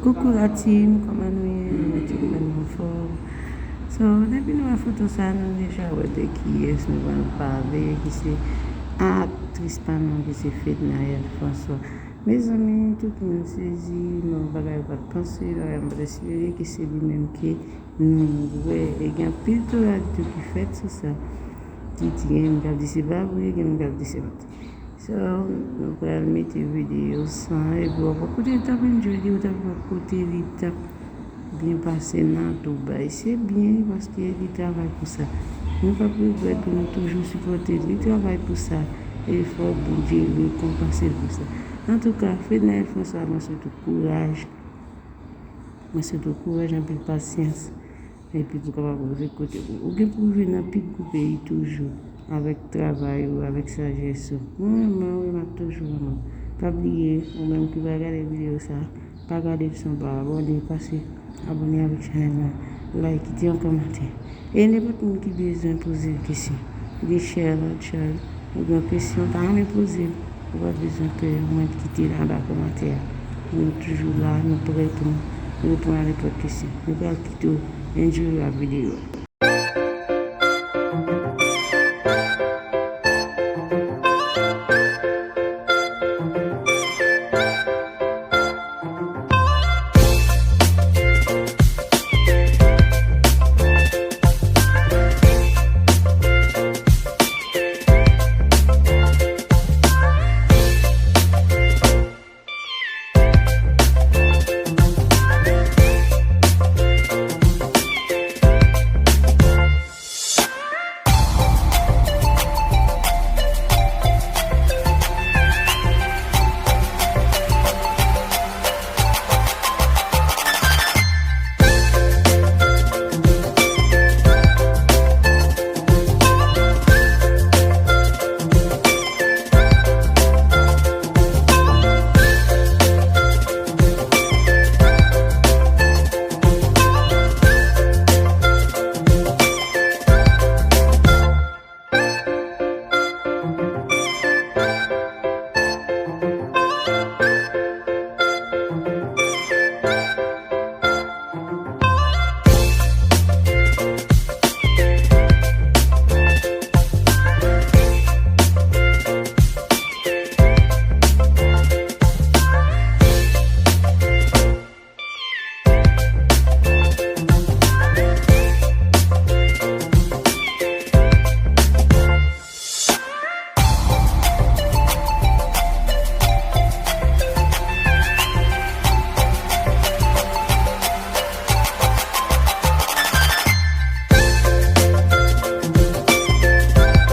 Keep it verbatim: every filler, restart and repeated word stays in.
Coucou la team, kòman nou ye? Mwen tout mwen anfòm. So, depi nou wè foto sa, nou deja wè de kiyès nou pral pale, ki se aktris pa nou, ki se Fednaelle François. Mezanmi, tout moun sezi, non, bagay yo pa t panse, bagay yo pa t espere, ki se li menm ke nou wè. E gen anpil teori tou ki fèt sou sa, ki di, gen moun k ap di se pa vre, gen moun k ap di se manti. So, nou pral mete videyo sa, epi w ap koute, w t ap enjoy li, w t ap koute li, t ap byen pase nan Dubai. Se byen, paske li travay pou sa. Nou p ap regrèt, nou toujou sipòte li, li travay pou sa. E fò Bondye rekonpanse l pou sa. Antouka, Fednaelle François, mwen swete w kouraj. Mwen swete w kouraj, anpil pasyans. Epi pou w kapab rive kote w. Ou gen pou rive nan pi gwo peyi toujou, avèk travay ou, avèk sajès ou. Mwen renmen w, e m ap toujou renmen w. Pa bliye, ou menm ki pral gade videyo sa, pa gade l san pa abòne, pase abòne avèk chanèl la, like, kite yon kòmantè. E nenpòt moun ki bezwen poze yon kesyon, oubyen share la, share, oubyen yon kesyon w ta renmen poze m, ou pa bezwen pè, ou mèt kite l anba kòmantè a. Nou toujou la, nou prè pou nou reponn a nenpòt kesyon. Nou pral kite w enjoy ak videyo a.